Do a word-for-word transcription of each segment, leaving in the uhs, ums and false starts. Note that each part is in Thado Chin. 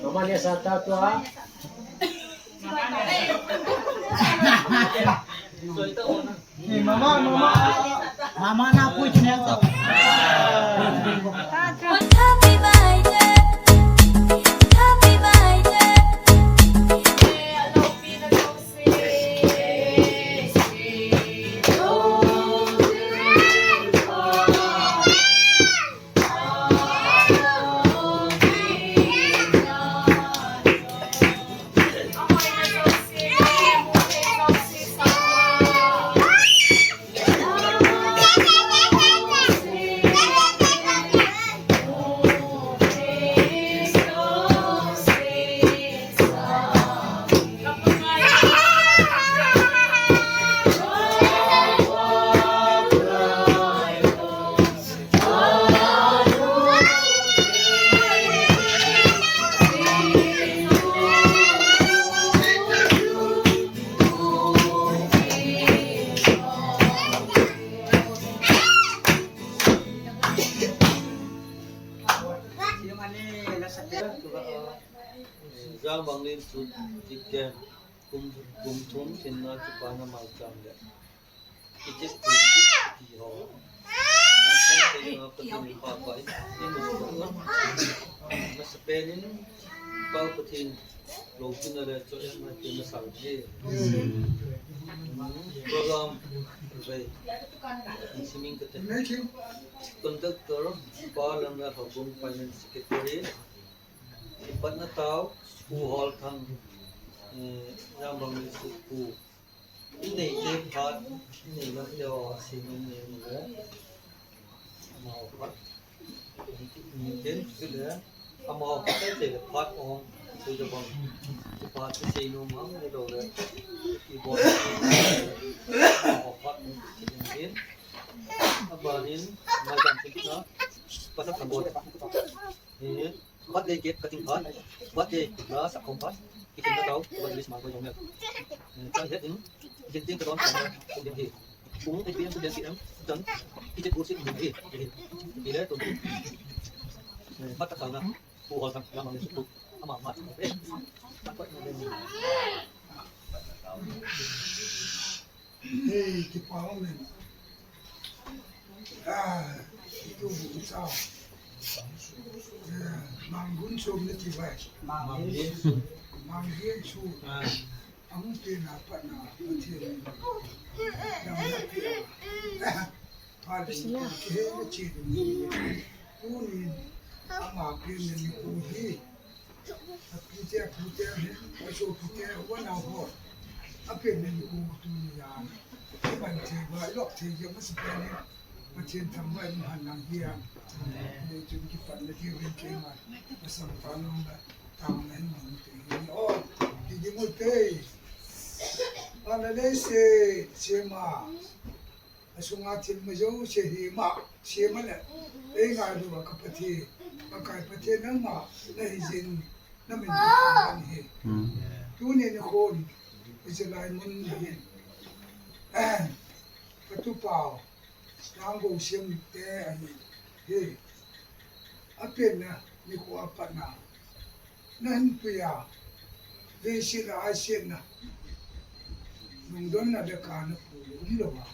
Mama ne sa ta tua. Mama, mama. Mama na pui channel to. Jang bang len su ti ke kum, kum thum sin na ki pa na mai chang le. Ki chit pu ti ti ho. Mai chang te na pa ti pa pa. Ni mu su na. Na sa pe ni pa pa ti. Lo pi na le cho ya ma ti na sa ji. Program. Ve. Sining ka te. Conductor, pa lang na ha bung finance secretary. Patna tau, Pu Holthang, eh, Jambang Pu. Inei te phat, inei lam yo, si nung ne nung le. Amau phat. Ni ten si le. Amau phat te le phat ong, si le bang. Si phat si si nung mang ni lo le. Ki bon. Amau phat ni si nung le. Abanin, mai kan si na. Patna tau. Eh. Birthday cake cutting phat, birthday la sakhom phat, kitchen na tau, birthday list mang koi jong mel. Eh, chai het in, kitchen ting ka don phat, kum ding hi. Kum eight P M to ten P M, chan, kitchen kursi ding hi, hi. Hi le, tun. Eh, mat ka na, Pu Holthang, la mang le su, ama mat, eh, mat koi na ding. Hei, kipa um e. Ah, itu bu chao. Eh, Manggun Sum na ti vai. Manggun Sum. Manggun Sum. Ah. Ahung pe na pa na, pa ti na. Yang na pi. Pa ni, ke he na chi ni. Tunin, ama pe na ni ku hi. Apite, apute, asopite, wana ho. Apen nei u tuni a. Iman thei uva, ilop thei uva, masa pen in. Pathen thangvah in umhen lang hi a. Nei chun kipatna diuvin keima. Asam pa nung la. Tang na hin mang te hi. O, hi di mu te. Ana nei se, se ma. Asunga thil ma jouse hi ma, se ma le. Ei ngailu a ka Pathen, Pakai Pathen nangma, na hi jin, na min ka tan hi. Hmm. Tuni nikhon, hiche lai mun na hin. Ka tupau, Nang Gousiam te ahi. Hi. Apenna, nikho a patna. Na hin puiya, veisetna, aisetna, lungdonna le kana pu le umlou a,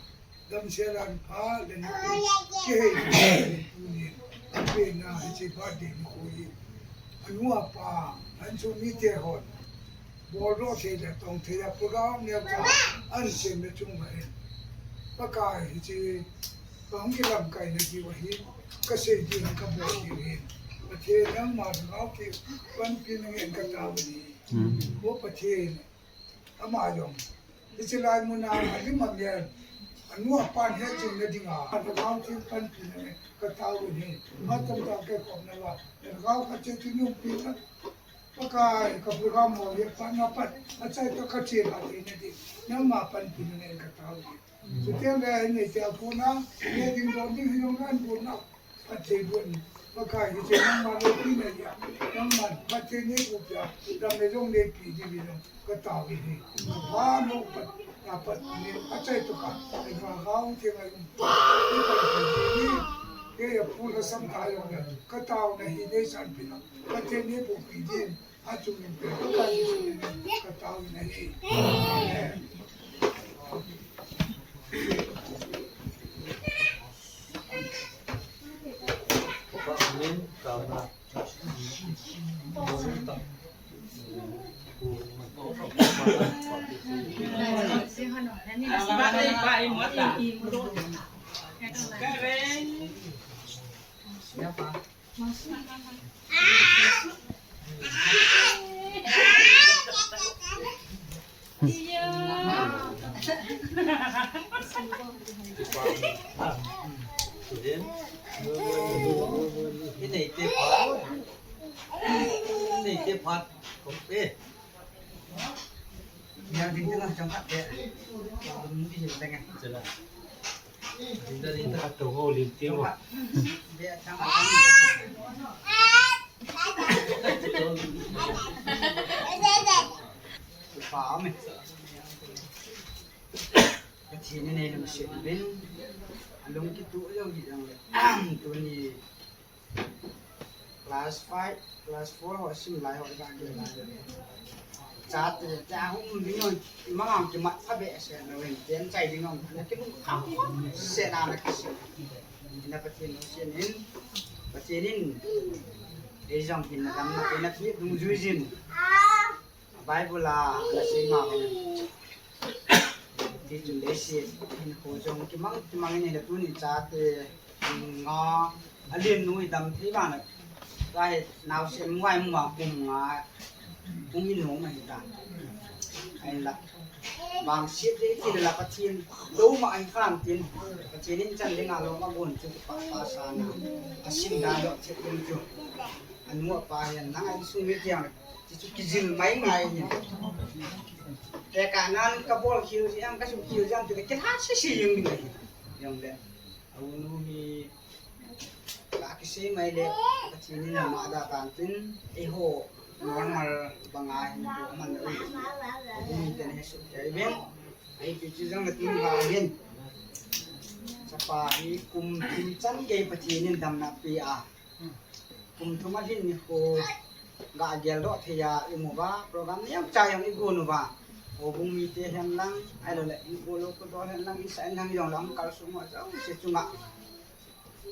damsel a pha le na pu, kihei pu le pu ni, apenna hiche birthday nikho hi, anu apa, ahin chu mite hon, boldoh thei le tong thei a program neo cha, ahin semna chung uva hin, Pakai hiche, Kahung kilamkaina diu ahin, kasei diu ahin, kabol diu ahin. Pathen nangma lhagao theng panpina ngen katao ahi. Hmm. O Pathen, ama jong. Hiche lai mun a, alim amel. Anu apan hetjingna dinga. Lhagao theng panpina ngen katao ahi. Atam tah kei khopna uva. Lhagao khat cheh chu nungpina. Pakai, ka program ho hi apat na pat. Achai tah kache ba thei na di. Nangma panpina ngen katao ahi. Chuteng le, nei tel pon a, nei ding don ding hi jong nan pon a, Pathen pon. Pakai hiche nangma loupina ahi a, nangman Pathen nei pu pia, dam le jong nei pi diu vin jong katao ahi. Ka pha lou Pat, Apat ni achai to ka, ai ka hau te ngai um. Ni pa ni ni, ye ya pu na sam ta yo ne, ka tao na hi ne san pi na, ka te ni pu pi din, a chu min pe, ka pa ni su ne, ka tao na hi. Amen. Tao na. Ini te phat. Ini te phat. Kong pe. Yang ding tengah jangkat dia. Belum di tengah. Jelas. Ding dah, ding dah. Jangkat tu ho lim tiu. Jangkat. Dia jangkat. Pao me. Pathen in eilungset uvin, alung kituh lou hi jongle, tuni class five, class four ho sim lai ho iga gel lai. Chate, cha hung ding hon, imang ang kimat phabeh se lou in, ten chai ding hon, na kilungkham se na na kisi. Ina Pathen lungset in, Pathen in, ei jong hin na damna, ina pi dungjui jin. Bible a ana sei ma bang. Ti chun leiset hinkho jong kimang kimang in, tuni chate nga alen nu hi dam thei vang la. Ka he naosen mu vai mu vang kum nga hung in nom ahi ta. Ahinla vangset ding ti la Pathen lou ma ahi khan tin. Pathen in chan ding a lou ma gon chu pa pa sa na. Asim dan lou chet ding chu. Anu apa hian nang a insung mi tiang. Ti chu kijil mai ngai hin. Te ka nan ka bol khil ji am ka sum khil jam ti le kilha si si jing ding ahi. Jong le. A u nu hi ka kisei mai le ka chini na ma da tan tin eiho normal banga hin ko man le u. A u ni te ne su ke ben. Ai pi chu jong le tin ba hin. Chapa hi kum thum chan gei Pathen in damna pe a. Kum thum a hin nikho ga geldoh thei a i mu uva, program neocha jong i gon uva. Houbung mite hen lang, ahilou le, i go lo ko dol hen lang, i sa in lang jong lang, kalsung uva jouse chunga.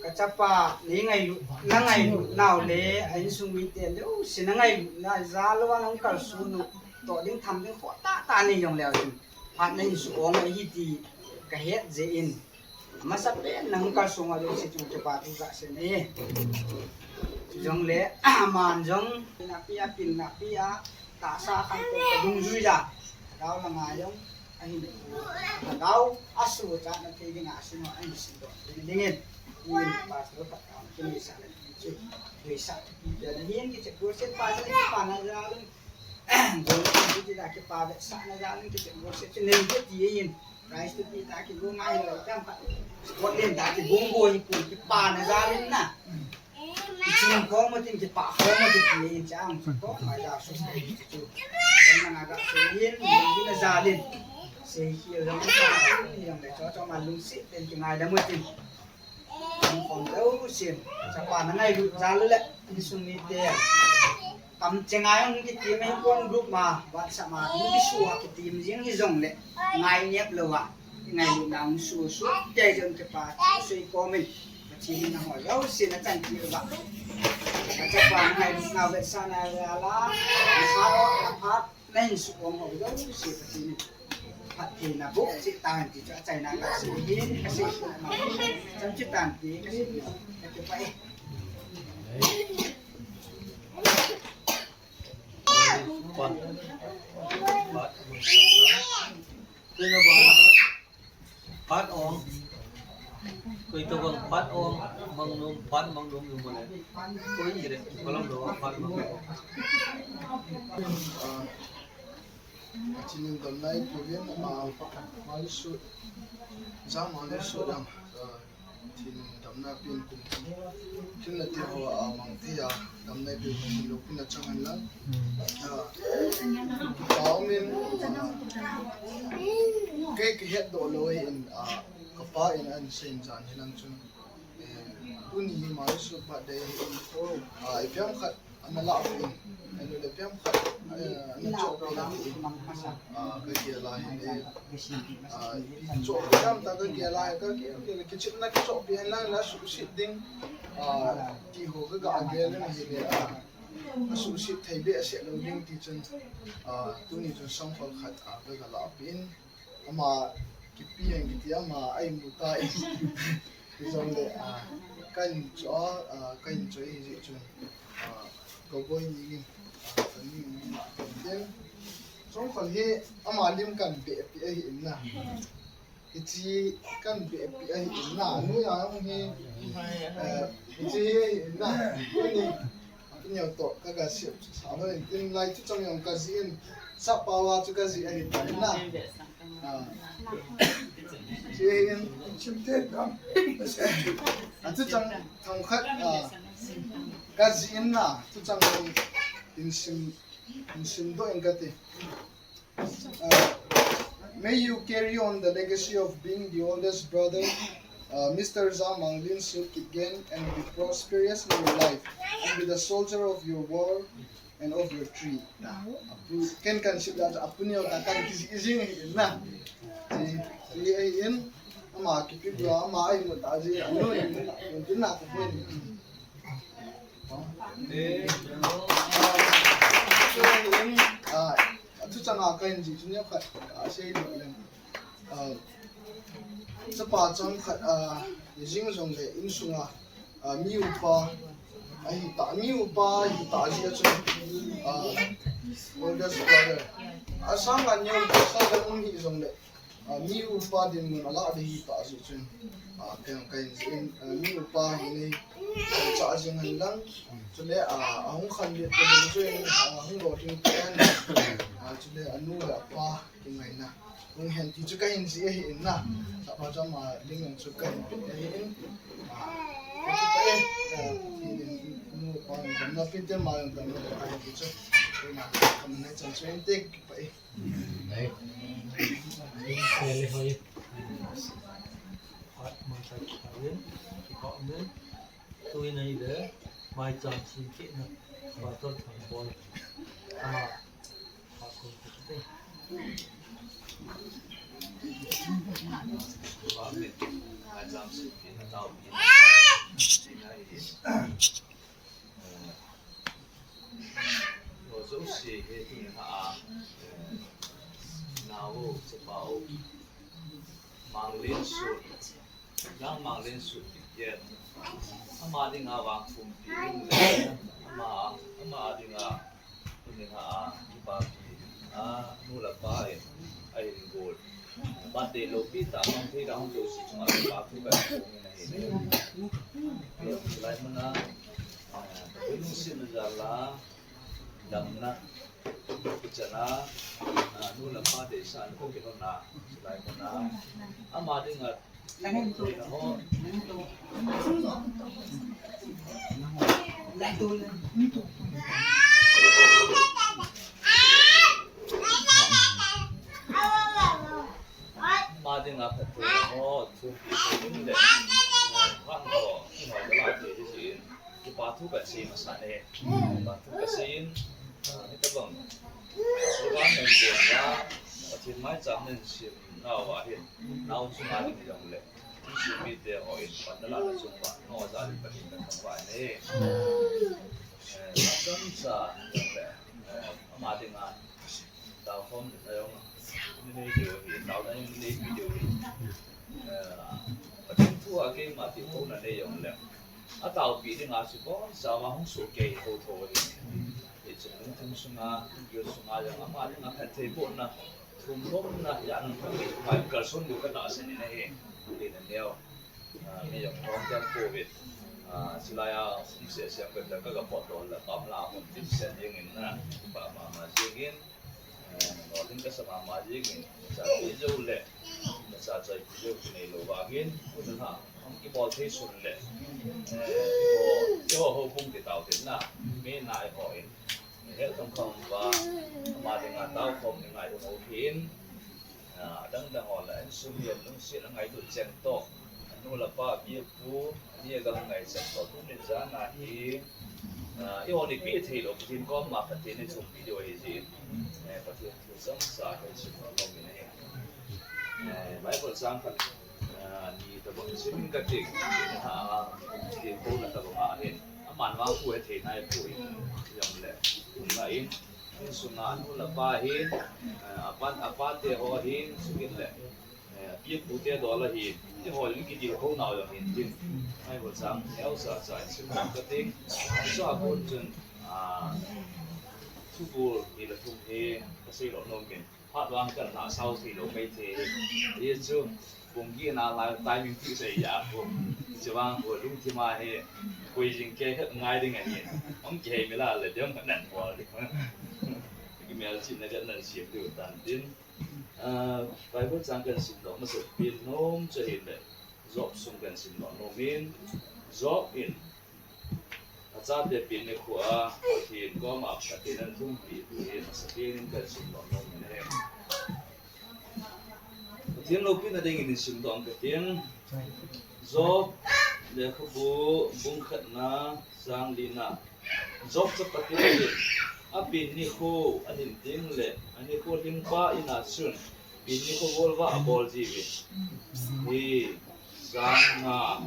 Ka chapa, nei ngailu, na ngailu nau le, a insung mite le, jouse na ngailu, na jal uva nang kalsung u, toh ding tham ding kho tah tah nei jong leu chun. Phat na hin su ong ahi ti ka het jeh in. Masa pen nang kalsung a jouse chung kipa thu ka sei e. Jong le, aman jong, pin a pi a, pin a pi a, tahsa khan ko ka dungjui a. Dau langa jong, ahin, dau a su cha na thei ding a, su no ahin sin doh ding in. Nin pa su pa ka, kin sa le, chu, kin sa, kin sa, nin ki che, ko se pa sa le, pa na ja, Gol ti ti da kipa vetsahna jal in kichep gol se chu nei ve ti in. Prize tu ti ta kigo ngai lo tam pa. Sport len ta kigo go hi pu kipana jal in na. Kiching khom mo tin kipa khom mo ti ti in chang chu ko mai da su chu. Kan na ga su hin ni na jal in. Sei hi lo ni ta ni lo le cho cho ma lungset ten kingai da mo tin. Hung khom deuh sin, chapa na ngailut jal le, insung mite. Kamcheng a hung kitim a, hung kon group ma, WhatsApp ma, hung kisu a kitim jing hi jong le, ngai nep lou a, ngailutna hung su su, te jong kipa, sui komin, Pathen in na hoi, deuh sin a chan ti ba. Chapa na ngailut na vetsahna jal a, na phat, Na hin su ong ho jouse Pathen in phattheina boh cheh tahen ti chu achaina kasei hin, kasei suh ma. Chang chu tan ti kasei. Ka ti pa e. Phat ong. Koi to bang phat ong, mang nom, phat mang nom nom le. Koi dire, kolam do phat mang nom. Ah, Pathen in damna eipeh uvin, ah, mai su, jam mai su dam, ah, Pathen in damna pen kum kum. Kin la ti ho, ah, mang ti a, damna eipeh uvin lo kin la chang an la. Ah, Pau min, ah, kei kahet doh lou ahin, ah, kapa in ahin sei in jan hilang chun, eh, tuni hi Maurice birthday ahin, ah, ipi ham khat ana lah peh in, ahilou le ipi ham khat, eh, ana choh peh in atin, ah, kagel a hin, eh, ah, ipi choh peh ham tia kagel a, kagel, kagel a, kichepna kichoh peh in lang, asuhset ding, ah, ti ho kaga gel in ahile, ah, asuhset thei behseh lou ding ti chun, ah, tuni chun songkhol khat, ah, kaga lah peh in, ama kipi hen kiti, ama a imu tan, hijongle, ah, kahin choh, ah, kahin choh ahi jeh chun, ah, Cowboy Nigin, ah, kahin, songkhol hi ama lim kahin beh peh ahi in na. Hiche kahin beh peh ahi in na, noiya hung hi, eh, hiche hi ahi in na, tuni, api neo toh kaga sep sa lou in, tin lai thuchang jong kajih in, sappao a chu kajih ahi tan na. Ah. Hiche hi in, athuchang themkhat, ah, kajih in na, thuchang jong in sim, in simdoh in kati. Uh, may you carry on the legacy of being the oldest brother, uh, Mister Jangmanglin Sut Kipgen, and be prosperous in your life, and be the soldier of your war and of your tree. Apu, ken kahin sep a chu apu neo ta kahin kijih jing ahi in na. Ti, ti ahi in, ama kipi bou, ama a imu ta jeh, anu in, in tin na ka pon. Ah, athuchang a kahin jih chu neokhat kasei doh leng. Ah, chapa changkhat, ah, jing jongle insunga, ah, mi upa ahi ta, mi upa ahi ta jeh a chu, ah, oldest brother. Asang a neo pasal a um hi jongle, ah, mi upa dinmun alah ding ahi ta jeh chun, ah, kei jong kahin jih in, ah, mi upa hi nei, ah, cha jing hen lang. Chule, ah, ahung khanlet te chu in, ah, hung lolhing te in, ah, chule anu le apa kingaina hung hen ti chu kahin jih ahi in na. Chapa chama ding jong chu kahin pe ahi in. Ah, kakipah e, ah, ti ding, anu apa jong damna pe te, ama jong damna pe te ti chu. Keima kahin nei chan chu inte, kakipah e. Tuin ahile, maicham simkehna, Pastor Thangboi. Ama, Pastor Thangboi. Maicham simkehna, taopina. Tuin ahile. Eh, ho jouse hi tuni a, eh, nao, chapa u, Manglensut, Jangmanglensut Kipgen. Ama dinga vangpumpi ding le, ama, ama dinga tuni a kipapi, anu le apa in ahin gol. Birthday loupi tah mang thei dan ho jouse chunga kipa thu kahin phong in ahi. Hilai muna, ah, Pathen lungsetna jal a, damna, kichan a, ah, nu le pa deisahna kakilhon a, hilai muna, ama dinga, ama dinga phattheina ho, thumpi thum le, eh, phat ho, kihoi kala thei ding jeh in, kipa thu kasei masa e. Kipa thu kasei in, ah, hitabang, ah, program nanbol uva, Pathen maicham nansim nauva hin, nao chunga ding hijongle, insung mite hon pan nalahna chung uva, nao jal in Pathen kathangvah e. Eh, nachamcha jongle, eh, ama dinga, taokhomna jong, nei diu ahi, taona jong nei diu ahi. Eh, Pathen thu a keima tilkhouna nei jongle, ataopi dinga chu bonchauva hung sohkei thotho ahi. Hichun lungthim sunga, lungthim sunga jong ama dinga phattheibohna, thumlhomna, jana kalson diu katahsan in ahi. Tin aneo. Ah, mi jong lhom tem pouvin. Ah, chulai a, um, seh seh, ka, ka, ka, ka potdoh le, pam la, um, tin seh ding in na, pa mama jing in, eh, lolhing kasa mama jing in, cha pi jou le, cha choi pi jou kinei lou vangin, un ha, um, kibol thei sun le, eh, ho, ho, ho, bung ti tau tin na, mi nai ho in, he tong kham va, ama dinga tao khom ni ngai ho hin, Ah, adang dang ho la, insung mi lungset angailut chen toh, anu le apa, pi pu, ani agam ngai chen toh, tunin jan a hi, ah, eiho nipi thei lou, Pathen koma Pathen in thumpi diu ahi jeh in, eh, Pathen thu chomcha kahin sim nom in ahi. Eh, Bible chang khat, ah, ni tabang sim in kati, ah, ti ko na tabang ahin, aman vang khu hethei nai poi, jong le, kum na in, Insunga anu le apa hin, eh, apa, apa te ho hin, sugin le, eh, pi pu te dol ahin, eiho jong kidil khom nau jong hin tin. Bible chang neocha cha in sim nom kating. Hiche a kon chun, ah, thubul ni le thum hi kasei lou nom in. Phat vang kan na sao thei lou mai thei. Hichu. Pung kina lai timing ti sei ya ko. Chuvang ko lungthim a hi koi jing kei khat ngai ding ahi. Hung kihei mi la le dem nan bol ding. Kimelchihna kan nan siam diu tan tin. Ah, Bible chang kan sim doh masa pen nom chu ahile. Job sung kan sim doh nom in. Job in Achate pen nikho a, Pathen koma Pathen in athumpi, Pathen asei pen in kan sim nom nom in ahi. Pathen loupina dingin sim doh kating. Job, lekhabu, bung khatna, chang lina. Job chapa Pathen in, apen nikho, ahin teng le, anikho lhingpa in a chun, pen nikho golvah abol jiuvin. Hi, Chang nga.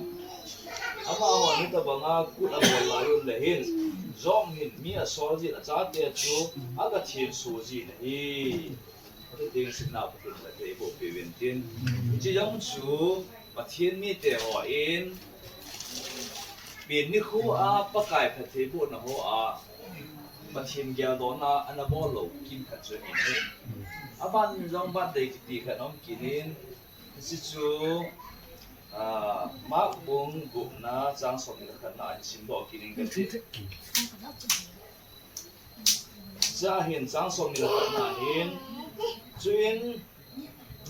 Amaho hitabanga kut abol lai u le hin, Job hin mi asol jin achate chu aga thenso jin ahi. Ati ding sina Pathen in phatthei boh peh uvin tin. Hiche jong chu Pathen mite hon, pen nikho a Pakai phatthei bohna ho a, Pathen geldohna ana bol lou kim khat chu ahi. Aban jong birthday kiti khat aum kit in, Hiche chu, ah, Mark bung gupna chang somni le khatna a hin simdoh kit ing kati. Hiche a hin chang somni le khatna hin, chuin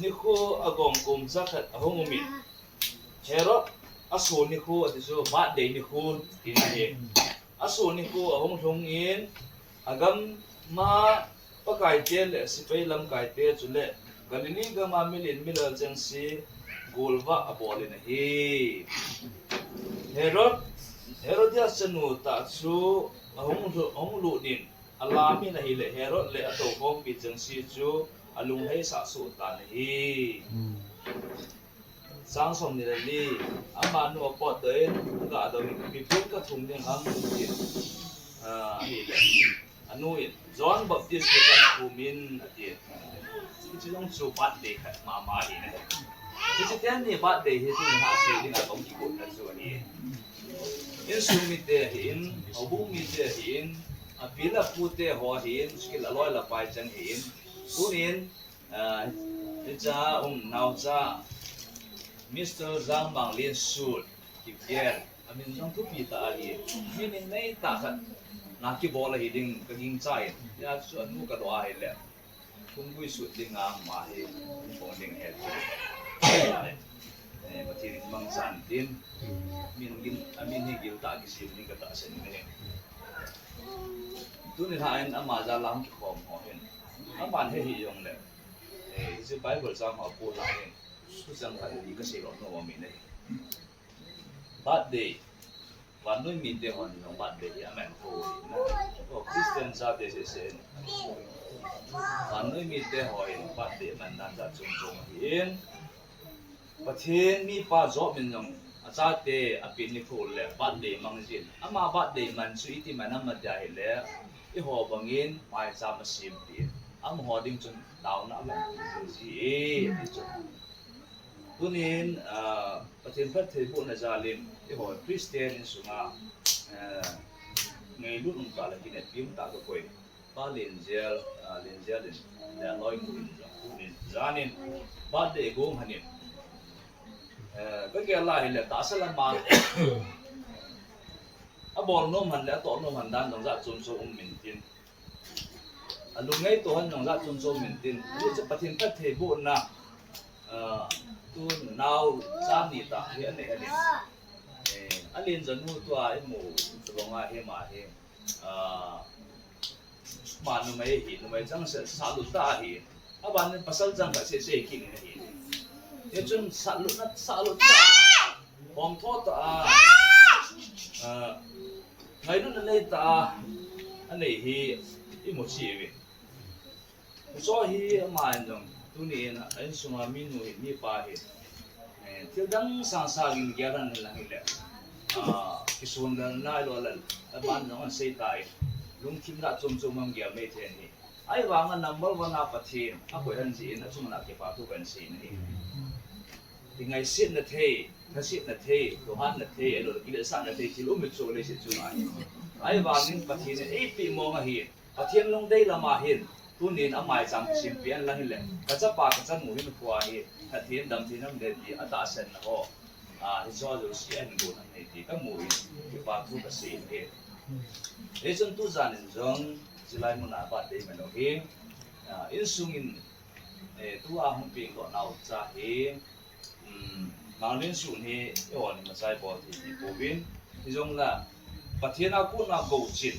nikho agong kum cha khat ahung um in, Herod aso nikho ati chu birthday nikho tina ahi. Aso nikho ahung lhung in, agam a Pakai te le sepai lamkai te chule Galilee gam a milen milal chengse golvah abol in ahi. Herod, Herodias chanu tah chu ahung lu-, ahung lut in alam in ahile Herod le atoukhompi chengse chu alunglhaisah soh tan ahi. Hmm. Chang somni le li, amanu apotdoh in, aga dong in, ipi pum kathum ding ham, ati. Ah, ahile. Anu in, John Baptist hi kathum in, ati. Hiche jong chu birthday khat mama ahi. Hiche teni birthday hi tuni a sei dinga kaum kigotna chu ahi. Insung mite ahin, houbung mite ahin, api le apu te ho ahin, chule aloi le apai chan ahin. Tunin, Ah, hiche a um naocha, Mister Jangmanglin Sut, kipel, amin jong thupi tah ahi, mi min nei tah khat, na kibol ahi ding kagingchan, hijeh chun anu kadoh ahile, Thumgui Sut dinga ama hi, hung ding ahi. Eh, Pathen in mangchan tin, min gil, amin hi gil tah kisem ding katahsan in ahi. Tuni lha in ama jal a hung kikhom ho hin, aman he hih jongle, eh, hiche Bible chang ho apoh lha hin, thuchang khat hi kasei lou nom ahi. Birthday, vannoi mite hon jong birthday hi aman kho ahi na. O, Christian chate sese in, vannoi mite hon birthday aman dan jat chom chom ahin. Pathen mipa Job in jong achate apen nikho le birthday mang jin. Ama birthday man chu iti man ham ati ahile, eiho bangin maicham asempeh in, amaho ding chun taona aman ji e, ati chu. Tunin, ah, Pathen phattheibohna jal in, eiho Christian insunga, eh, ngailut umtah le kineppi umtah kakoi Pa Lenjel, ah, Lenjel in, le aloi nu in jong, tunin, janin, birthday gong hanin. Eh, kagel a hile, tahsa lama, abol nom han le, atoh nom han dan jong jat chom chom um intin. Alungngaito han jong jat chom chom um intin. Hiche Pathen phattheibohna, ah, tu naocha ni tah hi anei ahin. Eh, Lenjel nu tua imu, tobang a hi ama hi. Ah, Ama numei hi, numei changseh, sahlut tah ahi. Abanin pasal chang khat seh seh kit in ahi. Hichun sahlutna, sahlutna a, hom tho ta a, a, ngailutna nei ta a, anei hi imu cheh uve. Hiche hi aman jong, tuni in a insunga minu hi, mipa hi, eh, thil dang sang sang in gel hen lang hile, a, kisonlelna ahilouleh, aban jong asei ta in, lungthim lah chom chom a gel mei thei in ahi. Ahivanga number one a Pathen, akoi hen jeh in, achunga kipathu kahin sei in ahi. Kingaisetna thei, thasetna thei, lunghanna thei, ahilouleh kiletsahna thei, thil um hi chu leiset chunga ahi. Ahivangin Pathen in eipeh mong ahi. Pathen lungdei lama hin, tunin amaicham kisempeh hen lang hile, kachapa kachanu hinkhoa hi, phatthei in damthei in aum ding ti atahsanna ho, a, hicheho jouse ahin gon ahi ti kamu in, kipathu kasei in ahi. Hichun tujan in jong, chulai muna birthday man u hi, a, insung in, eh, tua hung pengdoh nau cha hi, um, Manglen sun hi, eihon imacha ibol thei pouvin, hijongle, Pathen a kona gouchin,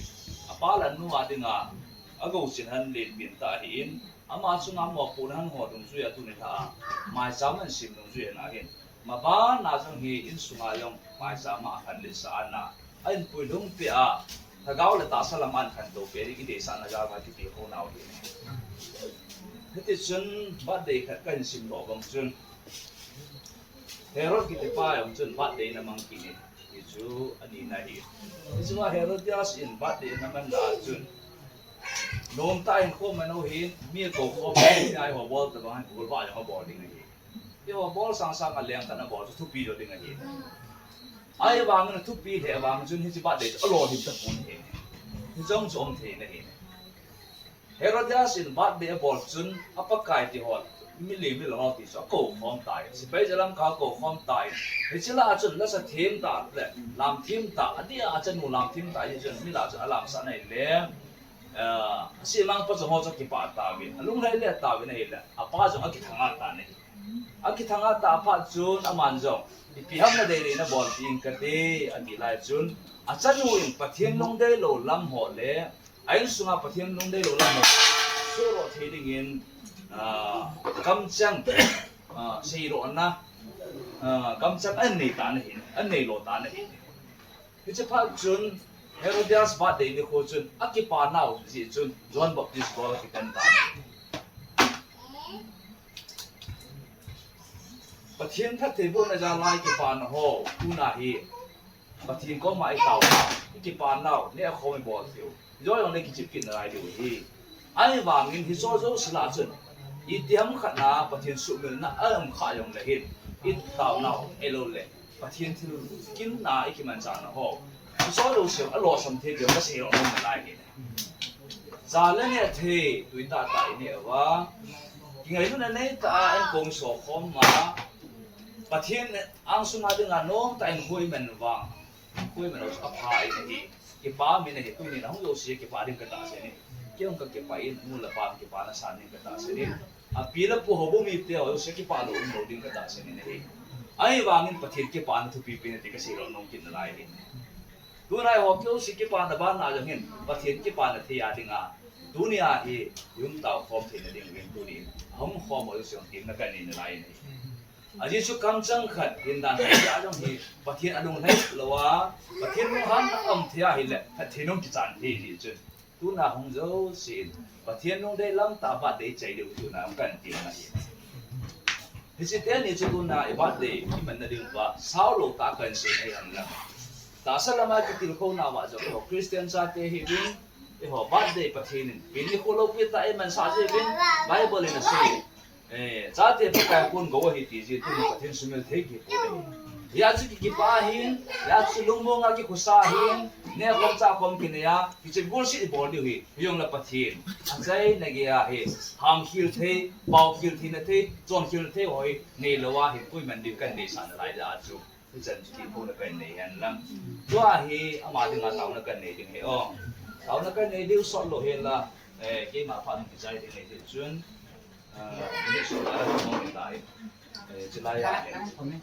apa le anu a dinga, agouchin hen lenpen tah ahin, ama chunga mopohna hen ho dungjuia tuni lha a, maicham ahin sem dungjuia ahin, maban a jong hi insunga jong maicham a akhanletsah ana, ahin puilhung peh a, lhagao le tahsa lama ahin khantou peh ding, ideisahna jal a kitilkhou nau ahi. Hitichun birthday khat kahin simdoh bang chun, Herod kitipa jong chun birthday ana mang kit in, hichu anina ahi. Hichunga Herodias in birthday ana manna a chun, nomtah in khoman u hin, mi akoukhom, mi a eiho bol tabang hin, golvah jong abol ding ahi. Eiho bol sangsang a leng khat nabol chu thupi jo ding ahi. Ahivangin athupi lheh vang chun hiche birthday chu alolhin tapon ahi. Hiche jong chu um thei in ahi. Herodias in birthday abol chun, apakai ti ho, milim milou ho ti chu akoukhom tai. Sepai jalam kah a akoukhom tai. Hiche lah a chun lasa them tah le lam them tah, adeh a achanu lam them tah hi chun mi lah a chun alamsah na ahile, eh, asemang pa jong ho chu akipah tauvin, alunglhai le tauvin ahile, apa jong akithang a tan ahi. Akithang a tah phat chun aman jong, ipi ham nadei dei nabolpeh ing kate, ati lai chun, achanu in Pathen lungdei lou lam ho le, a insunga Pathen lungdei lou lam ho sohdoh thei dingin, ah, kamcheng, ah, seidohna, ah, kamcheng anei tan ahi, anei lo tan ahi. Hiche phat chun Herodias birthday nikho chun akipa nau jeh chun John Baptist bol akitan tan ahi. Pathen phattheibohna jal a ikipana ho, tuna hi Pathen koma itao, ikipa nau, neh khom ibol diu, hijongle kichep kit nalai diu ahi. Ahivangin hiche jouse lah a chun, itiham khat na Pathen suhmilna aum kha jongle hin, itao nau, ahilouleh Pathen thilginna ikimanchahna ho, hiche jouse alosam thei diu kaseidoh nom nalai ahi. Jale neh thei, tui tahtah ineh uva, kingailutna neitah a inkong isokhom a, Pathen angsunga dinga nomtah in khu iman vang, khu iman u chu apha in ahi. Kipa min ahi, tunin ahung jouse kipah ding katahsan in. Kei jong kakipah in, nu le pa kipana san ding katahsan in, api le pu houbung mite ho jouse kipah lou umlou ding katahsan in ahi. Ahivangin Pathen kipana thupi pen ati kaseidoh nom kit nalai ahi. Tuna eiho jouse kipana bana jong hin Pathen kipana thei a dinga, tunia hi ium taokhom theina dinguvin tunin ahung khom ho jouse jong temna kanei nalai in ahi. Ajeh chu kamcheng khat, hindan khat jeh a jong hi Pathen alunglhai louva, Pathen lunghanna aum thei ahile phatthei nom kichan thei ahi chun, tuna hung jousen Pathen lungdei lam tah a birthday ichai diu tuna hung kahin temna ahi. Hiche teni chu tuna i birthday imanna dinguva saolou tah a kahin sei ahi henlang, tahsa lama kitilkhouna uva jong eiho Christian chate hiuvin, eiho birthday Pathen in pen nikho loupi tah a imansah jiuvin, Bible in asei, eh, chate Pakai a kon gou ahi ti jeh tuni Pathen sumil thei kipon ahi. Hijeh chun kikipah ahin, hijeh chun lungmonga kikhosa ahin, nehkhom chahkhom kinei a, kichep golset ibol diu ahi, hijongle Pathen achaina geiya hi hamkhel thei, paokhel theina thei, chonkhel thei ho hi neilouva hin koiman ding kahin deisah nalai jeh a chu, hichan chu kipona kahin nei henlang, tua hi ama dinga taona kahin nei ding ahi o. Taona kahin nei diu sotlou hela, eh, keima phat hung kichai ding ahi jeh chun, ah, minute som a la mong tai. Eh, chulai a hin,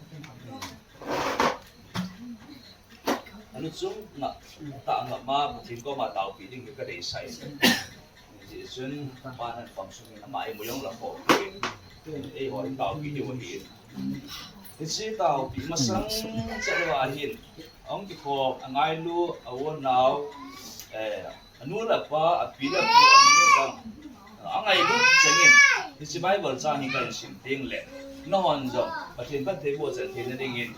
aluchung ngap tah ngap ma Pathen koma taopi ding hi kadeisah in. Hichun, pan han pang sung in ama eimu jong la khoh kei. Eiho i taopi diu ahi. Hiche taopi masang chet uva hin, ahung kikhom, angailu, a u a nao, eh, anu le apa, api le apu, ani le adang, angailut chengin, hiche Bible chang hi kahin sim teng le, nahon jong Pathen phattheiboh chan theina dingin,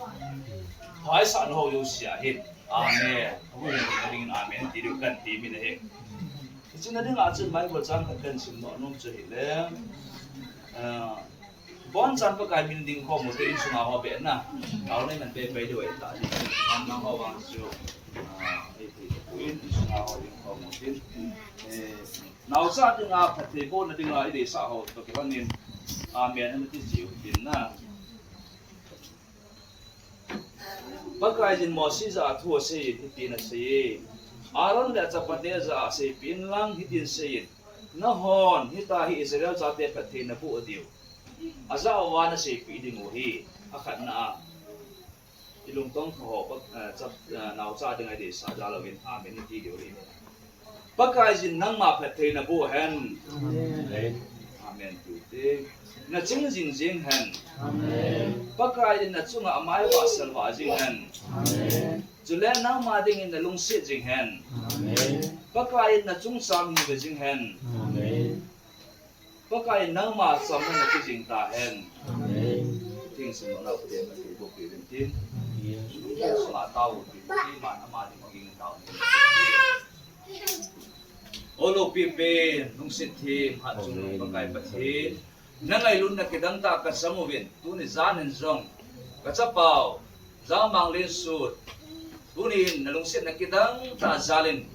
phaisah na ho jouse a hin, amen. Amen. Amen. Ti diu kan ti min ahi. Hiche na dinga chun Bible chang khat kahin sim nom chu ahile, eh, bonchan Pakai min ding khom u te insunga ho beh na. Tao nei nan be pai diu ahi ta. Am nang ho vang chu, ah, ei thei ta poi, insunga ho ding khom u tin. Eh, naocha dinga phattheibohna dinga i deisah ho toh kilhonin. Amen. Ana ti jiu tin na. Pakaiyin Mosi jah a thu aseiyin hitin aseiye, Aaron le achapate jah a seipeh inlang hitin seiyin, nahon hitia hi Israel chate phatthei naboh diu ajah uva naseipeh diu ahi. Akhatna a, i lungtong tha ho, pa, eh, chap, eh, naocha dinga i deisah jal louvin, amen nati diu ahi. Pakaiyin nangma phatthei naboh hen. Amen. Amen. Tute. Naching jing jing hen. Amen. Pakaiyin nachunga amai vahsel vah jing hen. Amen. Chule nangma dingin nalungset jing hen. Amen. Pakaiyin nachungchang hin ve jing hen. Amen. Pakaiyin nangma chamna nati jing tahen. Amen. Theng simlouna Pathen in phatthei boh peh uvin tin. Amen. Sunga tao uvin tin, ama ding a ging tao uvin. O loupi pen, lungset them, hatchungnung Pakai Pathen, nangailutna kidang tah kachang uvin, tuni jan in jong kachapau Jangmang Lensut, tuni in nalungsetna kidang tah jal in,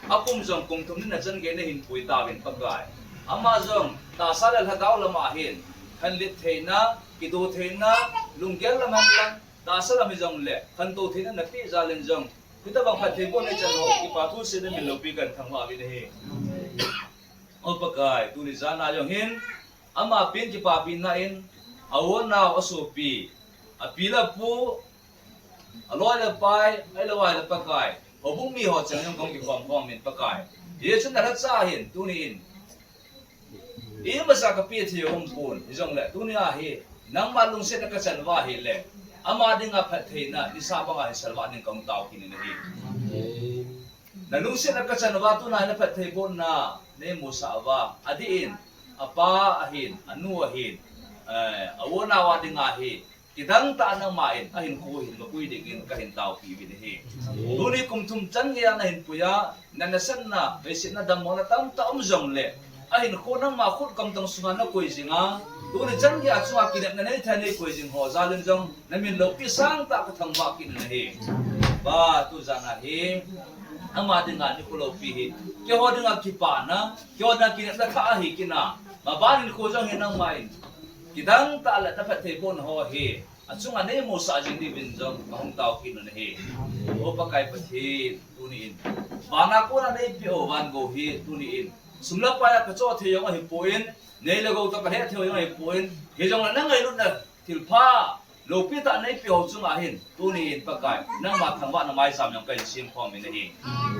akum jong kum thum ni nachan gei nahin pui tauvin Pakai. Ama jong tahsa le lhagao lama hin khanlet theina, kido theina, lunggel lam hen lang, tahsa lam hijongle khantou theina napeh jal in jong, hitobang phattheibohna ichan ho, kipa thu seiyin namin loupi kahin thangvah uvin ahi. O Pakai, tuni jan a jong hin, ama pen kipapina in, a u a nao, asopi, api le apu, aloi le apai, ahilou ahile Pakai, houbung mi ho cheng jong kahung kikhom khom in Pakai. Hijeh chun nalhacha hin, tuni in, imacha kapeh thei umpon, hijongle, tuni a hi, nangma lungsetna kachan uva ahile, ama dinga phattheina nisa banga hin salvah ding kahung tao kit in ahi. Nalungsetna kachan uva tuna hi naphattheibohna neimusah uva, adeh in, apa ahin, anu ahin, eh, a u a nao a dinga hi, kidang tah nangma in ahinkho hin mapui dingin kahin taopi uvin ahi. Tuni kum thum chan geiya nahin puiya, na, nasatna, veisetna, dammona tamtah um jongle, ahinkho nangma khut kamtong sunga nakoi jinga, tuni chan geiya chunga kinepna neithei a neikoi jing ho jal in jong, namin loupi sangtah kathangvah kit in ahi. Pa, tujan a hi, ama dinga nikho loupi hi, keiho dinga kipana, keiho dinga kinepna thah ahi kit na, maban hinkho jong hi nangma in kidang tah le naphattheibohna ho hi achunga neimusah jing diuvin jong kahung tao kit un ahi. O Pakai Pathen, tuni in, vana kona neipeh u van gou hi, tuni in, sum le pai a kachoh thei jong ahipoi, nei le gou toh kahet thei jong ahipoi, hijongle nangailutna thilpha loupi tah neipeh u chunga hin, tuni in Pakai, nangma thangvahna maicham jong kahin semkhom in ahi.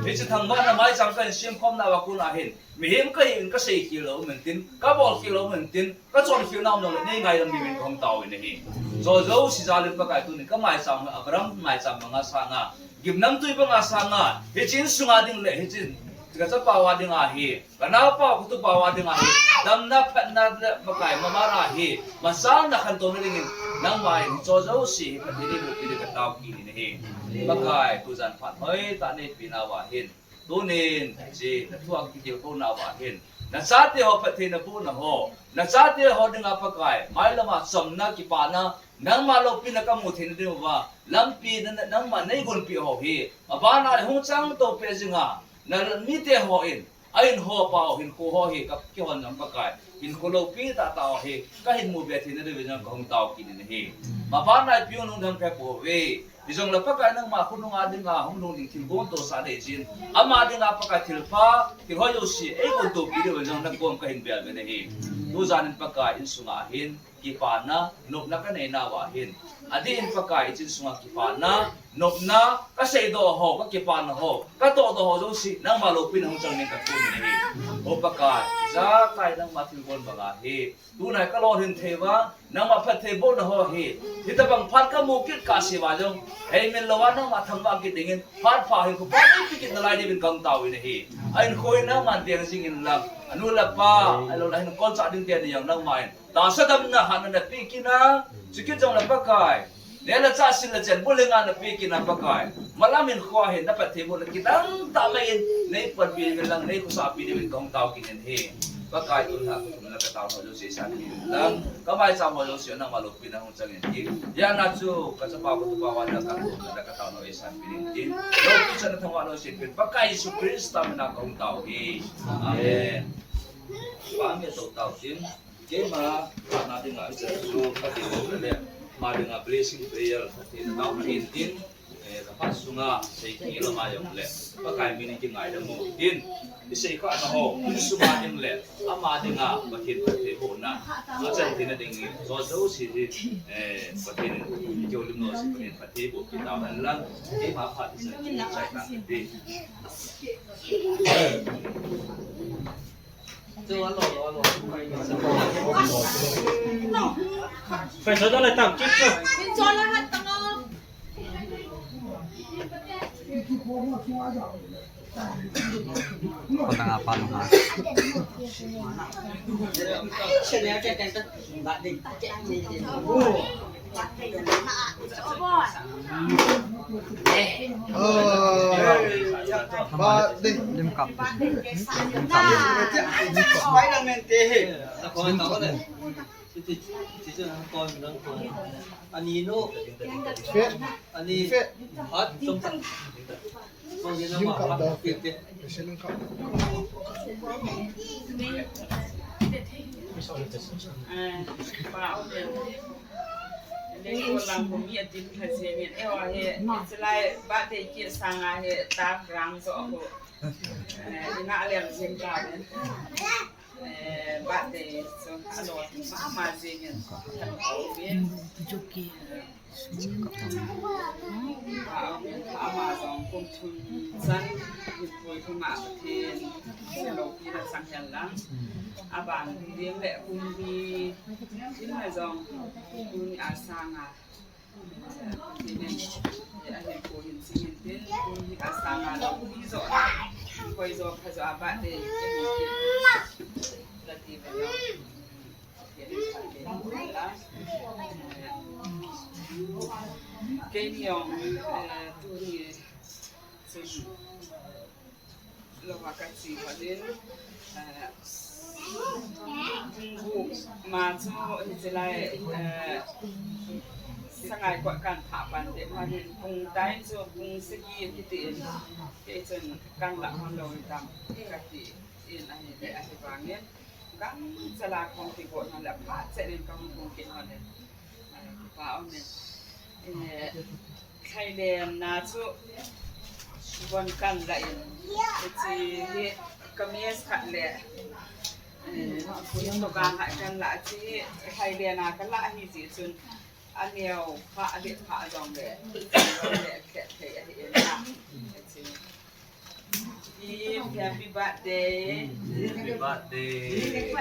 Hiche thangvahna maicham kahin semkhomna uva kona hin, mihem kahi in kaseikhel lou um intin, kabolkhel lou um intin, kachonkhel na um jongle, nei ngaidam diuvin kahung tao in ahi. Hiche jouse jal in Pakai, tuni kamaicham, Abraham maicham banga sanga, gimnamtui banga sanga, hiche insunga ding le hiche kachapau a dinga hi, kanaopau, katupau a dinga hi, damna, phatna le Pakai, mama a hi, machalna khantouna dingin, nangma in hiche jouse hi Pathen in eibohpi ding katao kit in ahi. Pakai, tujan phat hoitah neipeh nauva hin, tunin, hiche nathu a kitilkhouna uva hin, nachateho phatthei nabohna ho, nachateho dinga Pakai, mailama chamna, kipana, nangma loupina kamu theina diuva lampi na, na, nangma neigonpeh ho hi, abana hung chang to peh jinga, namite hon ahin hopa ho, hinkho ho hi, ka, keihon jong Pakai, hinkho loupi tahtah ho hi kahin mu be theina diuvin jong kahung tao kit in ahi. Mabana ipi hung lungdam kha pouve. Hijongle Pakai nangma khonunga dinga hung lhung ding thil gon tohsah nei jin. Ama dinga Pakai thilpha, thil hoi jouse, eigon tohpi diu jong nangkom kahin bel uvin ahi. Tujan in Pakai insunga hin, kipana, nopna kanei nauva hin. Adih in Pakai hiche insunga kipana, nopna, kaseidoh ho, kakipana ho, katohdoh ho jouse, nangma loupina hung chang ding kathum in ahi. O Pakai, ijakai nangma thilgon banga hi. Tunai kalolhin thei uva, nangma phattheibohna ho hi. Hitobang phat kamu kit kahse uva jong, heimil louva nangma thangvah kit dingin, phat pha hin khopi neipe kit nalai diuvin kahung tao in ahi. Ahin kho in nangman teng jing inlang, anu le apa, ahilouleh ahin kolchah ding teni jong nangman tahsa damna hatna napeh kit in, chukit jongle Pakai. Neh le chah, sil le chen, bu le nga napeh kit in Pakai. Malam in khoa hin naphattheibohna kidang tah mai in, neipanpi diuvin lang, neikhosapi diuvin kahung tao kit in ahi. Pakai, tuni a kathum le katao ho jouse sanpeh in lang, kamaicham ho jouse nangma loupina hung chang in ahi. Hijeh a chu kachapa katupa vana kathum le katao ho eisanpeh in ahi. Loupina thangvahna eisanpeh in, Pakai Jesu Christa mina kahung tao ahi. Amen. Pa, mi tou tao tin. Keima, ama dinga, Jesu, Pathen le, ama dinga blessing prayer, Pathen nau ahin tin, eh, kaphat sunga, seikhel ama jong le, Pakai min in kingaidam uvin tin, iseikhahna ho, insung a ding le, ama dinga, Pathen phattheibohna, achan theina ding in, jo jouse hi, eh, Pathen in, kihoulim jouse, Pathen phattheiboh kit tauhen lang, keima phat, Jesu, chai tang tin. Kau tengah apa lu, ha? Lim kap. Lim kap. Lim kap. Ani no. Ani. Lim kap. Lengkol lang ko mi atin kha jeng in, eiho hi, chulai birthday cake sanga hi, dark brown jo ko. Eh, ina lem jing ka. Eh, birthday chu alolhin mama jeng in. Amin. Ama jong kum thum chan, Pathen pui thum a Pathen loupina chang hen lang. Aban ding le kum ni, tin le jong, tuni a sanga, Pathen in, ahin pu hin sing hin tin, tuni a sanga loupi jo, koi jo, pha jo, aban ding, la ti ve jong. Keini jong, eh, tuni chun louva kache hon in, eh, pung gup ma chu hiche lai, eh, sangai kot kan phah pan te hon in pung tai chu pung sagi kiti in, kei chun kan lah hon lou hitam kati in ahile ahivangin. Gangchal a kahung kigot na le, phat chet in kahung tung kit na le. Ai, kipa um e. Eh, Thailand na chu von kan la in. Hiche hi kamis khat le. Eh, pui to ka khat kan la, hiche hi Thailand a kala hi jeh chun. Aneo pha, ale pha jong le. Le khet thei ahi in na. Hiche. Happy birthday. Happy birthday.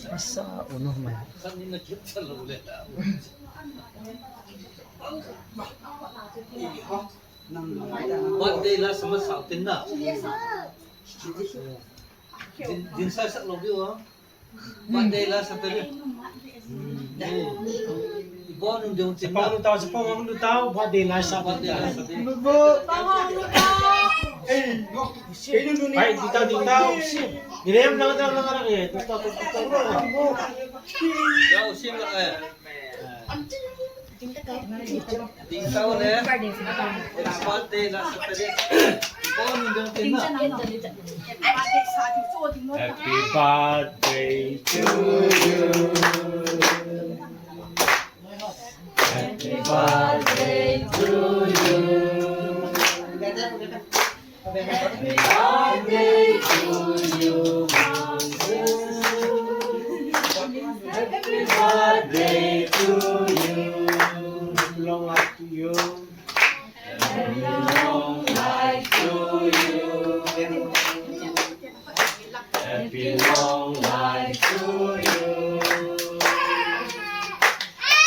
Masa unu mai. Birthday la sama sao tin na. Din, din sa sa lo bi wa. Birthday la sa ta ni. Bon, um, dong, chin, pau, na, lu tau, sa pau, hong lu tau, ba de lai sa, ba de lai sa. Lu bo. Pau, hong lu tau. Ei, no. Ei, lu, lu, ni. Pai, di tau, di tau. Ni lem, lang, lang, lang, lang, eh. Tu, tu, tu, tu, tu. Ya, usim, eh. Ding tau le. Happy birthday, la, sa, pa, de. Bon, um, dong, chin, na. Happy birthday to you. Happy birthday to you. Happy birthday to you, Mangsu. Happy birthday to you. Long life to you. Happy long life to you. Happy long life to you.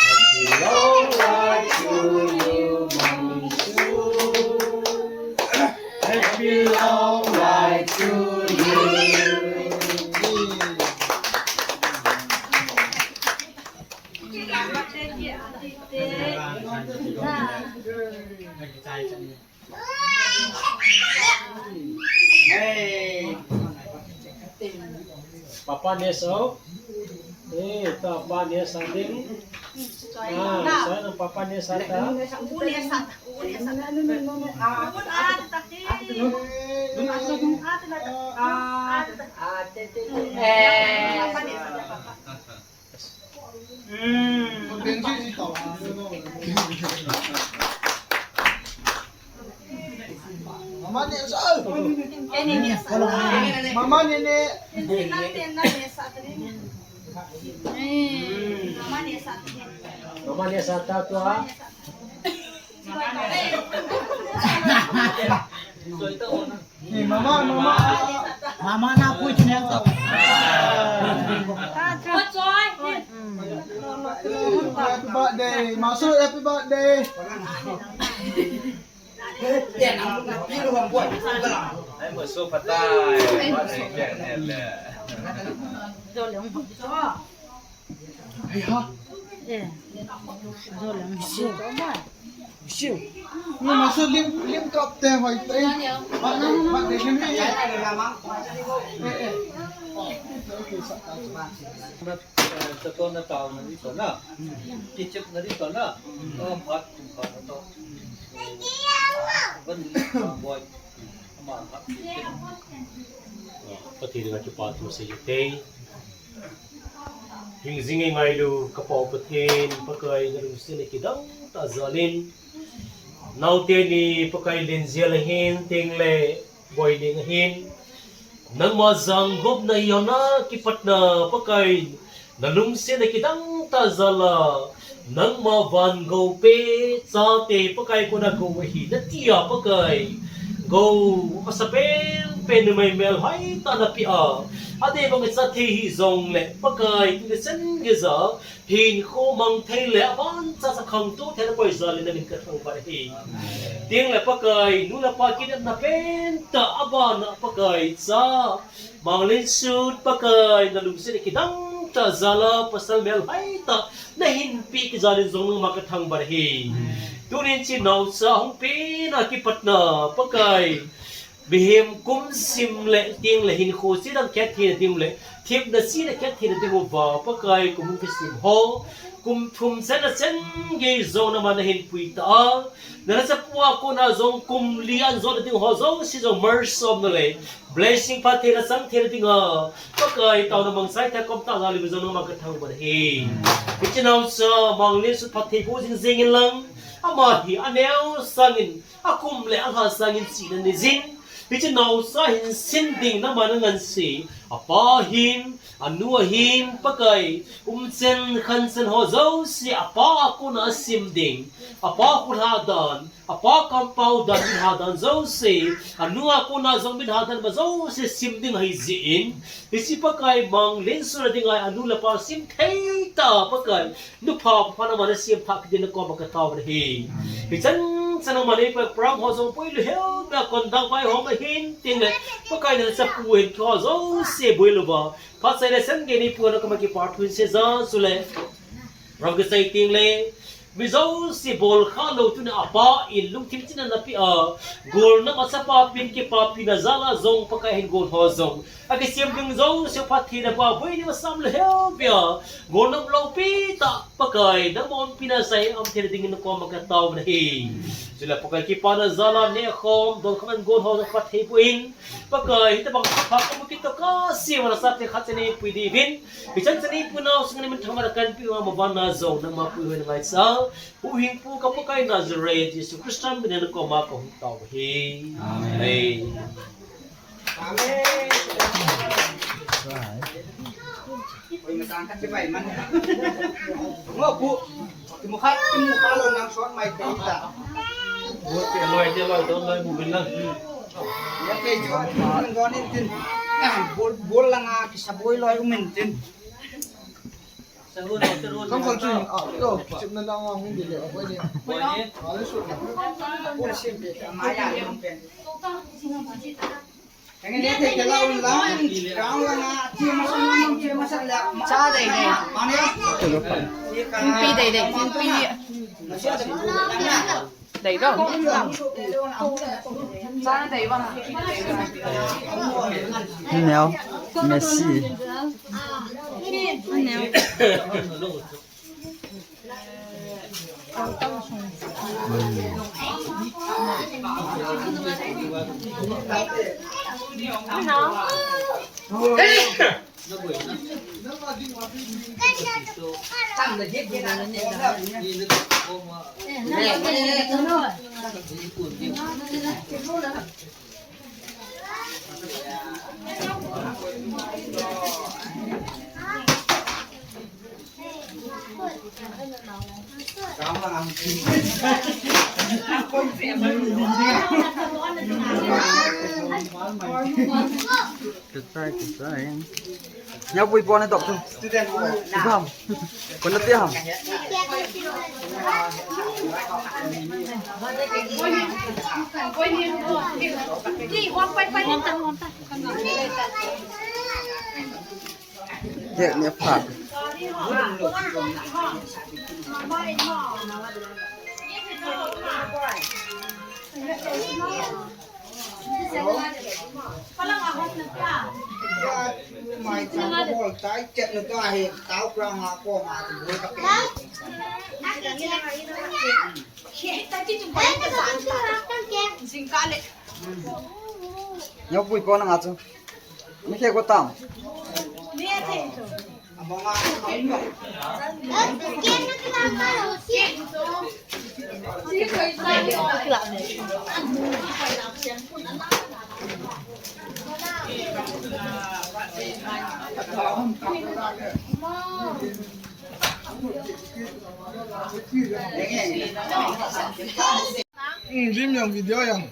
Happy long life to you, Mangsu. Happy long life to you. Papa ne so. Eh, ta pa ne sa ding. Ah, sa na papa ne sa ta. Eh. Mama ne sa. Mama ne ne. Mama ne sa ta tua. Ni mama, mama. Mama na pui chine ta. Happy birthday, Masu, happy birthday. Ai, Masu, phatai. Ai, Masu. Ai, ha. Eh. Zo lang. Siu. Siu. Ni Masu lim, lim kap te hoi te. Ba, ba de lim ni. Eh, eh. Okay, sa, sa. Na, eh, sa to na tao na dito na. Kichip na dito na. Oh, mat tum pa na to. Ban boy. Ama mat. Patiri na kipa tu se te. Hingjing e ngailu, ka Pa Pathen, Pakai na lungsetna kidang tah jal in. Naote ni Pakai Lenjel ahin, Tengle Boiling ahin. Nangma jangopna hina kipatna Pakai na lungsetna kidang tah jal a. Nangma van gou pe, chate Pakai kona gou ahi, natia Pakai. Gou, masa penpen numei melhoi tah napeh a. Adeh bang icha thei hih jongle, Pakai, tuni chan geiya, hinkho mang thei le, avancha sa khangtou thei le, koi jal in namin kathangvah ahi. Tengle Pakai, nu le pa kinepna pentah, abana Pakai, cha. Manglensut Pakai, na lungsetna kidang tah jal a, pasal melhoi tah nahin peh kit jal in jong nangma kathangvah ahi. Tunin hiche naocha hung pena kipatna, Pakai. Mihem kum sim le tengle hinkho chidang khet theina ding le, themna china khet theina ding uva, Pakai, kum hung kisim ho, kum thum chan a chan gei jong nangman nahin pui ta a. Na lhachapu a kona jong kum li ahin jotna ding ho jouse jong malsomna le blessing phatthei nachang theina dinga, Pakai, taona mangcha thei kom tah jal in jong nangma kathangvah ahi. Hiche naocha Manglensut phatthei boh jing jing in lang, ama hi aneo sangin, akum le alha sangin chihna nei jin. Hiche naocha hin sim ding nangman nangansei. Apa hin, anu ahin, Pakai, umchan khansan ho jouse, apa a kona asim ding, apa khut hadan, apa kampao dan, min hadan jouse, anu a kona jong min hadan ma jouse sim ding ahi jeh in, hiche Pakai Manglensut a dinga anu le apa sim thei tah Pakai, nupha pha nangman nasem thah kit ding nakoma katao ahi. Hichan chan nangman eipeh program ho jong poi louhel na kon dang vai ho ahin, tengle Pakai na lhachapu hin kho jouse boi louva. Phat chai le chan gei ni pu nakoma kipa thu hin seija chule. Rong kisei ting le, mi jouse bol kha lou tuna apa in lungthim chin ana pe a, golnam a chapa pen kipapina jal a jong Pakai hin gol ho jong akisem ding jouse phattheina pa boina masang lheh pia, golnam loupi tah Pakai nangma umpina jal a um theina dingin nakoma kataona ahi. Chule Pakai kipana jal a nehkhom, donkhom in gol ho jong phatthei boh in, Pakai, hitabang thapha kamu kit toh kasei uva nasate khat cha neipui diuvin. Hichan cha neipui nau sung a min thangvah a kanpeh uva mabanna jong nangma puihoi na ngaisah. Huhhingpu ka Pakai Nazareth Jesu Christa min in nakoma kahung tao ahi. Amen. Amen. Oi, matang khat chibai man. Ngo pu. Kimu khat, kimu khat lou nang sot mai te ta. Bol te loi, te loi, don loi, mu bin lang. Ya ke jo, don in tin. Bol, bol langa kisaboi loi um in tin. Kam kon chu, ah, yo, chip na lang hung di le, boi ni. Boi ni. Ah, le su. Bol sim pe, ma ya, pen. Cha dei dei. Thingpi dei dei. Thingpi. Dei dou. Cha dei vang. Neo. Messi. Neo. Kichai, kichai. Neo pui pon ne tok tu. Student. Ibam. Kon na te ham. Kek ne pha. Mai chang ko bol tai chet na ta he tau kra ma ko ma tu bol ka pe. Jing ka le. Neo pui ko na nga chu. Mi khe ko tam. Hmm, Jim yang video yang.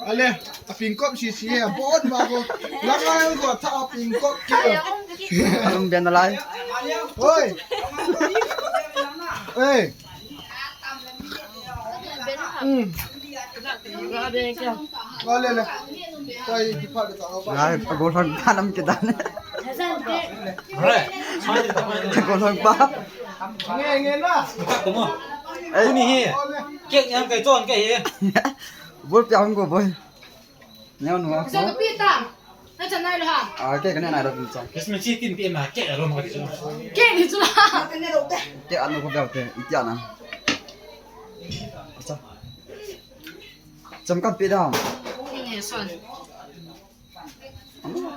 Ale, a pingkop sisi ya, bon ba ko. Lang ai ko tha a pingkop ke. Alum ben lai. Oi. Ei. Hmm. Ale le. Koi ki pha de ta ba. Lai, a go thang kanam ke dan. Re. Go thang pa. Nge nge na. Ei. Ni hi. Kek yang kai chon kai hi. Bol pia hung ko boi. Neo nu a. Sa tu pi ta. Na chan nai lo ha. A, kek ka ne nai lo pi chang. Christmas chi tin pi ma kek a lo ma ka ti chu. Kek ni chu la. Kek anu ko bel te. Iti ana. Acha. Cham kan pi dam. Ni son.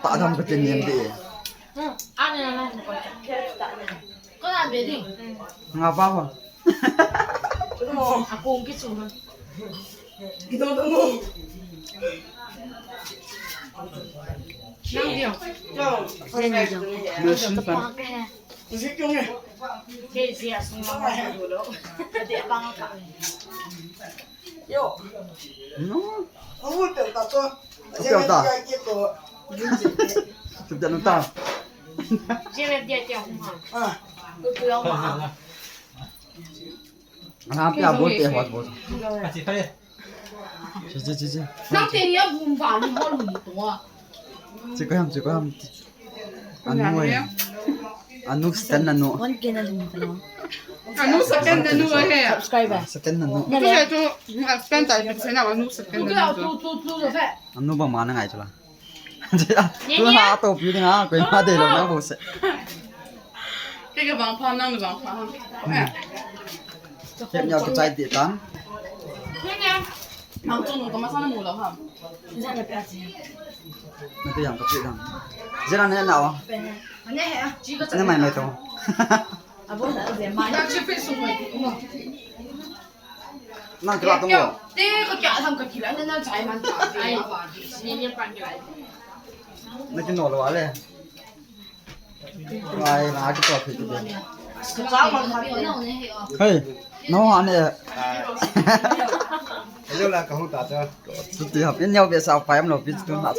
Ta dam ka tin nem de. Hmm. Ana na na ko. Ko na be ding. Nga ba ho. A kong ki chu. Nang dia. Nang dia. Nasi pan. Ke sia sung ma ma dulu. Ade bang ka. Yo. No. Uvul pe ta to. Uvul pe ta. Tu ta no ta. Je me dia dia huma. Ah. Tu tu ya ma. Ana pia bol te hot bol. Che che che che. Nang te ya bum ba lu ho lu to. Che ko ham, che ko ham. Anu oi. Anu stand nanu. One K na lum ka lo. Anu second nanu ahi. Subscriber. Second nanu. Nale. Tu tu spend tai pin sena anu second nanu. Anu bang ma na ngai chula. Tu ha to pi ding ha, koi ma de lo na bo se. Ke ke bang pha nang bang pha. Ke nya ke chai de tan. Ang tu nu ka ma sa na mu lo ha. Na tu yang ka pi dang. Jera ne na wa. Na mai mai to. Nang kila tong mo. Na kino lo ale. Ai, na kito phi kito. Hey, no ane. Hello la kahung ta cha. Tu tu ha pin nyau be sa pa em lo pi tu na.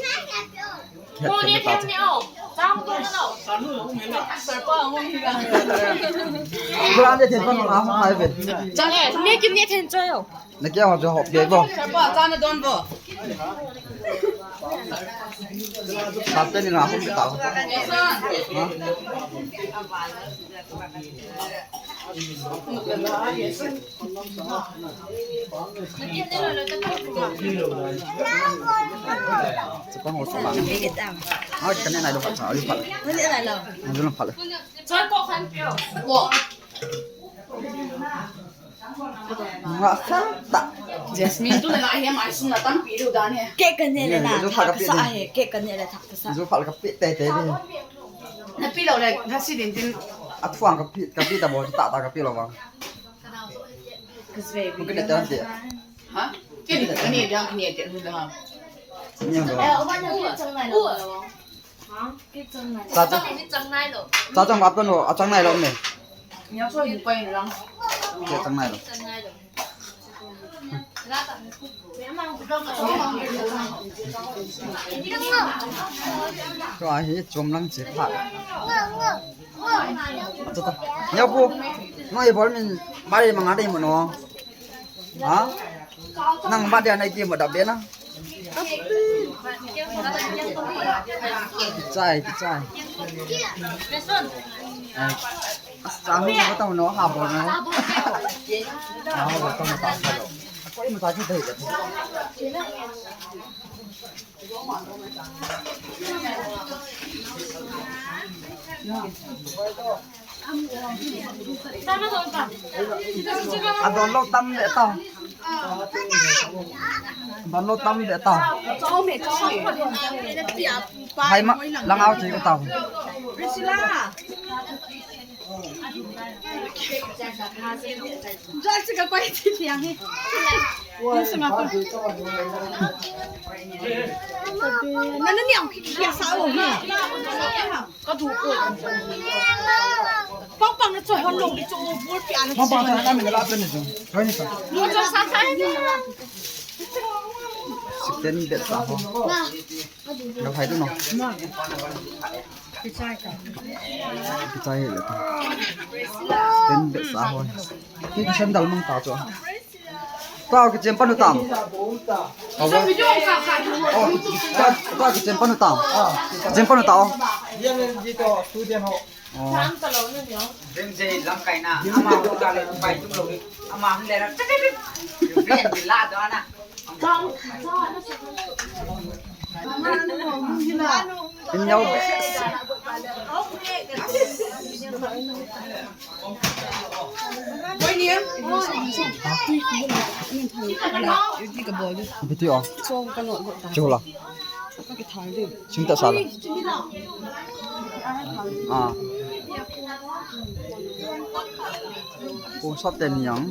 Khet khet ta. Kula ne then pa no na hung hai be. Chang e, ne kim ne then choi o. Na kia ho jo hop be bo. Pa cha na don bo. Sa te ni na hung ta. Ha? Chapang ho chapang. Ai, ka ne nai lo pha cha, lo pha. Lo pha. Nga sa ta. Jasmine tu na nga hiam ai sum na tampi lu dan he. Ke ka ne le na. Thak sa he, ke ka ne le thak sa. Ju phal ka pi te te ni. Na pi lo le, na si din din. A thuang ka pi, ka pi ta bo, ta ta ka pi lo ba. Ka ne te te. Ha? Ke ni ka ne dia ka ne te lu da ha. Ni lo. Cha cha. Cha cha ma pa no, a chang nai lo ne. Ni a choi ni pai lang. Ke chang nai lo. Ko a hi chom lang che pha. Cha cha. Ni a pu. No e bol min, mari manga dei mo no. Ha? Nang ba dia nai ki mo da be na. Kichai, kichai. Ai. Sa hu mo ta no ha bo na. Ha bo ta no ta lo. Koi mo ta ki dei da. Adon lo tam le tao. Adon lo tam le tao. Hai ma, lang au chi ko tao. Jai si ka koi ti tiang hi. Ni sa ma ko. Na na niang ki ki sa o ni. Ka du ko. Pang pang na choi hon lo ni cho bul pi an. Pang pang na ka min la pen ni cho. Hai ni sa. Mo cho sa sa ni. Sik ten bet sa ho. Lo hai tu no. Kichai ka. Kichai le ta. Ten bet sa ho. Ki sandal mang ta cho. Tao kichem panu tam. Awa. Oh, tao, tao kichem panu tam. Kichem panu tao. Yang ni to student ho. Oh. Rim je lam kai na. Ama hu ta le pai tum lo ni. Ama hu le ra. Rim je la do na. Pin yau. Beti o. Chula. Sing ta sala. Ah. Ko sat ten yang.